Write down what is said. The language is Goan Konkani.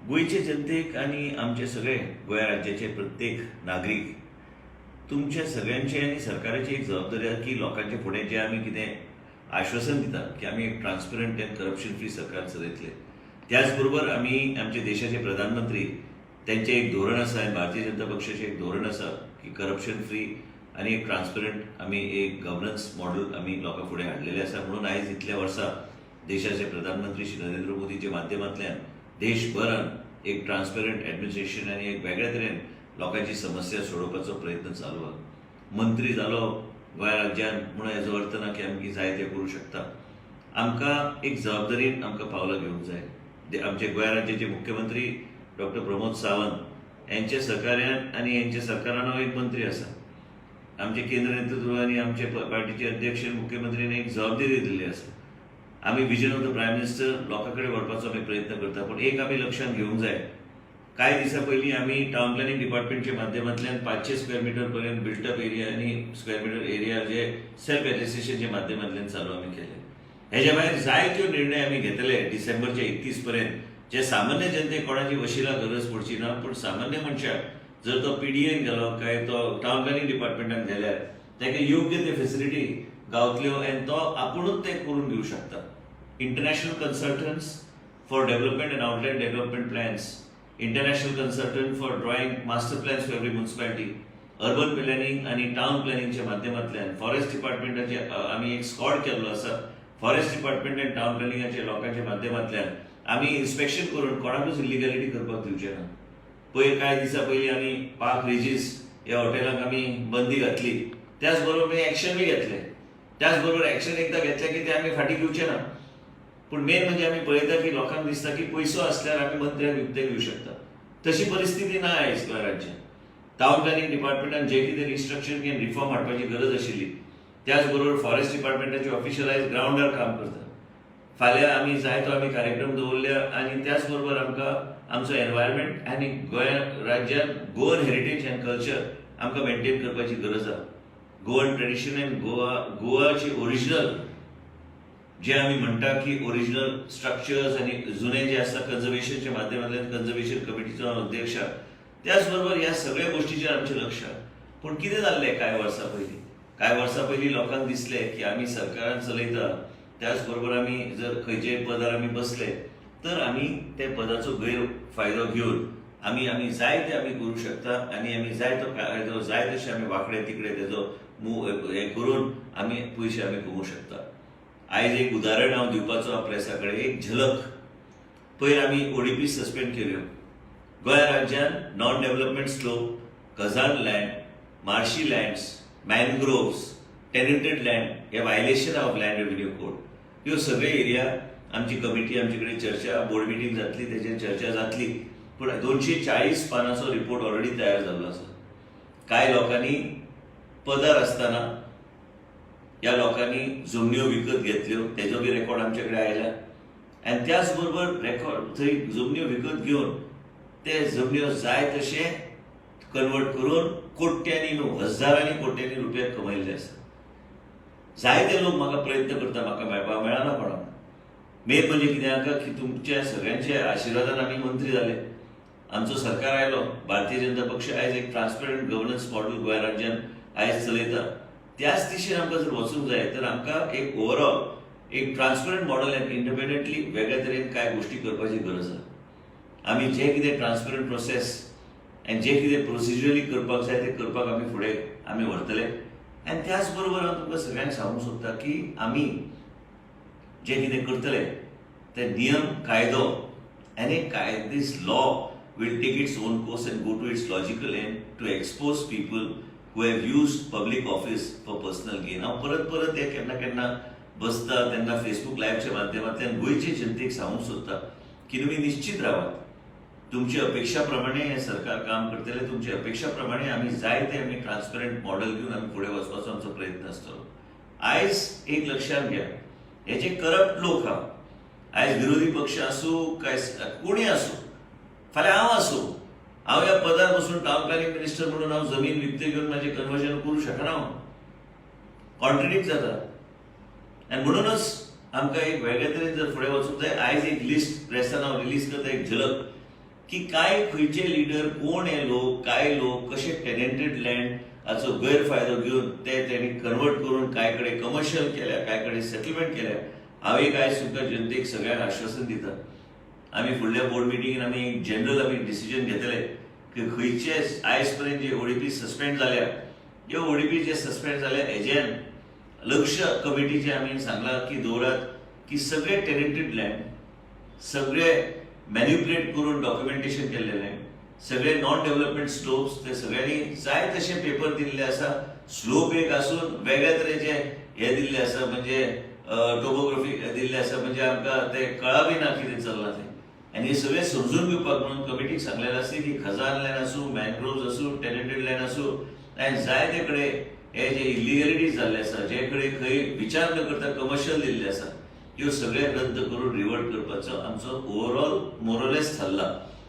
गोंयचे जनतेक आनी आमचे सगळे गोंय राज्याचे प्रत्येक नागरीक, तुमच्या सगळ्यांची आनी सरकाराची एक जबाबदारी आसा की लोकांचे फुडें जे आमी कितें आश्वासन दितात की आमी एक ट्रान्सपरंट अँड करप्शन फ्री सरकार चलयतले. त्याच बरोबर आमी आमचे देशाचे प्रधानमंत्री त्यांचें एक धोरण आसा आनी भारतीय जनता पक्षाचें एक धोरण आसा की करप्शन फ्री आनी एक ट्रान्सपरंट आमी एक गव्हर्नन्स मॉडल आमी लोकां फुडें हाडलेलें आसा. म्हणून आयज इतल्या वर्सां देशाचे प्रधानमंत्री श्री नरेंद्र मोदीच्या माध्यमांतल्यान देशभरान एक ट्रान्सपरंट ऍडमिनिस्ट्रेशन आनी एक वेगळ्या तरेन लोकांची समस्या सोडोवपाचो प्रयत्न चालू आसा. मंत्री जालो गोंय राज्यान म्हणून हेजो अर्थ ना की आमी जाय तें करूं शकता. आमकां एक जबाबदारीन आमकां पावलां घेवंक जाय. आमचे गोंय राज्याचे मुख्यमंत्री डॉक्टर प्रमोद सावंत यांच्या सहकार्यान आनी यांच्या सरकारान हांव एक मंत्री आसा. आमचे केंद्र नेतृत्व आनी आमचे पार्टीचे अध्यक्ष मुख्यमंत्र्यांनी एक जबाबदारी दिल्ली आसा. आमी vision of the Prime Minister लोकां कडेन व्हरपाचो आमी प्रयत्न करता. पूण एक आमी लक्षांत घेवंक जाय, कांय दिसां पयलीं आमी टावन प्लॅनिंग डिपार्टमेंटच्या माध्यमांतल्यान 500 स्क्वेअर मिटर पर्यंत बिल्टअप एरिया आनी स्क्वेअर मिटर एरिया जे सेल्फ एटेस्टेशनच्या माध्यमांतल्यान चालू आमी केले. हेज्या भायर जायत्यो निर्णय आमी घेतले डिसेंबरच्या 31 पर्यंत, जे सामान्य जनतेक कोणाची वशिला गरज पडची ना. पूण सामान्य मनशाक जर तो पीडीएन गेलो काय तो टावन प्लॅनिंग डिपार्टमेंटान गेल्यार ताका योग्य ते फेसिलिटी गावतल्यो आनी तो आपुणूच ते करून घेवं शकता. International consultants for development and outline development plans, international consultant for drawing master plans for every municipality, urban planning आनी टावन प्लॅनिंगच्या माध्यमांतल्यान फॉरेस्ट डिपार्टमेंटाचे आमी एक स्कॉड केल्लो आसा. फॉरेस्ट डिपार्टमेंट आनी टावन प्लॅनिंगाच्या लोकांच्या माध्यमांतल्यान आमी इन्स्पेक्शन करून कोणाकूच इलिगॅलिटी करपाक दिवचे ना. पयर कांय दिसां पयलीं आमी पार्क रेजीस ह्या हॉटेलाक आमी बंदी घातली. त्याच बरोबर आमी एक्शन बी घेतले. त्याच बरोबर एक्शन एकदां घेतले की ते आमी फाटीं घेवचे ना. पूण मेन म्हणजे आमी पळयता की लोकांक दिसता की पयसो असल्यार आमी मंत्र्याक विकते घेवं शकता. तशी परिस्थिती ना आयज गोंय राज्यात. टावन प्लॅनिंग डिपार्टमेंटान जे कितें रिस्ट्रक्चरिंग आनी रिफॉर्म हाडपाची गरज आशिल्ली, त्याच बरोबर फॉरेस्ट डिपार्टमेंटाचे ऑफिशियल आयज ग्रावंडार काम करता. फाल्यां आमी जायतो आमी कार्यक्रम दवरल्या आनी त्याच बरोबर आमकां आमचो एनवायरमेंट आनी गोंय राज्यात गोवन हेरिटेज अँड कल्चर आमकां मेंटेन करपाची गरज आसा. गोवन ट्रेडिशन अँड गोवा, गोवाची ओरिजिनल जे आमी म्हणटा की ओरिजिनल स्ट्रक्चर्स आनी जुने जे आसा, कन्झर्वेशनच्या माध्यमांतल्यान कन्झर्वेशन कमिटीचो हांव अध्यक्ष आहा. त्याच बरोबर ह्या सगळ्या गोष्टीचेर आमचें लक्ष आहा. पूण कितें जाल्लें, कांय वर्सां पयलीं लोकांक दिसलें की आमी सरकारान चलयता, त्याच बरोबर आमी जर खंयच्याय पदार आमी बसले तर आमी त्या पदाचो गैर फायदो घेवन आमी जाय ते आमी करूं शकता आनी आमी जाय तो कायदो जाय तशें आमी वांकडे तिकडे तेजो मूव हे करून आमी पयशे आमी कमोवंक शकता. आयज एक उदाहरण हांव दिवपाचो प्रेसा कडेन, एक झलक. पयर आमी ओडीपी सस्पेंड केल्यो. गोंय राज्यान non development slope, khazan land, marshy lands, mangroves, tenanted land hey violation of land revenue code, ह्यो सगळे एरिया आमची कमिटी, आमचे कडेन चर्चा, बोर्ड मिटींग जातली, तेजेर चर्चा जातली. पूण 240 पानाचो रिपोर्ट ऑलरेडी तयार जाल्लो आसा. कांय लोकांनी पदार आसतना ह्या लोकांनी जमन्यो विकत घेतल्यो, तेजो बी रेकॉर्ड आमचे कडेन आयला. आनी त्याच बरोबर रेकॉर्ड थंय जमन्यो विकत घेवन ते जमन्यो जाय तशे कन्वर्ट करून कोट्यांनी न्हू, हजारांनी कोट्यांनी रुपया कमयल्ले आसा. जायते लोक म्हाका प्रयत्न करता, म्हाका मेळपाक मेळना कोणाक. मेन म्हणजे कितें आसा की तुमच्या सगळ्यांच्या आशिर्वादान आमी मंत्री जाले, आमचो सरकार आयलो. भारतीय जनता पक्ष आयज एक ट्रान्सपरंट गव्हर्नन्स मॉडेल गोंय राज्यान आयज चलयता. त्याच दिशेन आमकां जर वचूंक जाय तर आमकां एक ओवरऑल एक ट्रान्सपरंट मॉडेल आनी इंडिपेंडंटली वेगळ्या तरेन कांय गोश्टी करपाची गरज आसा. आमी जे कितें ट्रान्सपरंट प्रोसेस आनी जे कितें प्रोसिजरली करपाक जाय ते करपाक आमी फुडें आमी व्हरतले. आनी त्याच बरोबर हांव तुमकां सगळ्यांक सांगूंक सोदता की आमी जे कितें करतले ते नियम कायदो आनी काय this law will take its own course and go to its logical end to expose people who have used public office for personal gain. हांव परत परत हे केन्ना केन्ना बसता तेन्ना फेसबूक लायव्हच्या माध्यमांतल्यान गोंयचे जनतेक सांगूंक सोदता की तुमी निश्चित रावात, तुमची अपेक्षा प्रमाणे हे सरकार काम करतले. तुमची अपेक्षा प्रमाणे आमी जाय ते आमी ट्रान्सपरंट मॉडेल घेवन आमी फुडें वचपाचो आमचो प्रयत्न आसतलो. आयज एक लक्षात घ्या, हे जे करप्ट लोक आहा, आयज विरोधी पक्ष आसूं काय कोणी आसूं, फाल्यां हांव आसूं, हांव ह्या पदार बसून टावन प्लॅनिंग मिनिस्टर म्हणून हांव जमीन विकते घेवन म्हाजें कन्वर्जन करूं शकना. हांव कॉन्ट्रडिक्ट जाता. आनी म्हणूनच आमकां एक वेगळे तरेन जर फुडें वचूंक जाय, आयज एक लिस्ट प्रेसान हांव रिलीज करता, एक झलक. की काय खंयचे लिडर, कोण हे लोक, काय लोक कशे टेनेंटेड लँड हाचो गैरफायदो घेवन ते तेणी कन्वर्ट करून कांय कडेन कमर्शियल केल्या, कांय कडेन सेटलमेंट केल्या. हांव एक आयज तुमकां जनतेक सगळ्यांक आश्वासन दिता, आमी फुडल्या बोर्ड मिटींगेन आमी एक जनरल आमी डिसिजन घेतले की खंयचे आयज पर्यंत जे ओडीपी सस्पेंड जाल्या, ह्यो ओडीपी जे सस्पेंड जाल्या, हेजेन लक्ष कमिटीचे आमी सांगलां की दवरात की सगळे टेनेंटेड लँड, सगळे मॅन्युपुलेट करून डॉक्युमेंटेशन केल्लें लँड, सगळे नॉन डेव्हलपमेंट स्लोप्स, ते सगळ्यांनी जाय तशे पेपर दिल्ले आसा. स्लोप एक आसून वेगळ्या तरेचे हे दिल्ले आसा, म्हणजे टोपोग्राफी दिल्ले आसा, म्हणजे आमकां ते कळा बी ना कितें चल्लां तें. आनी हे सगळें समजून घेवपाक म्हणून कमिटीक सांगलेलें आसा की खजान लँड आसूं, मॅनग्रोव्स आसूं, टेनेंटेड लँड आसूं, आनी जाय ते कडेन हे जे इलिगलिटीज जाल्ले आसा, जे कडेन खंय विचार न करता कमर्शियल दिल्ले आसा, ह्यो सगळे रद्द करून रिवर्ट करपाचो आमचो ओवरऑल मोरलेस थारला.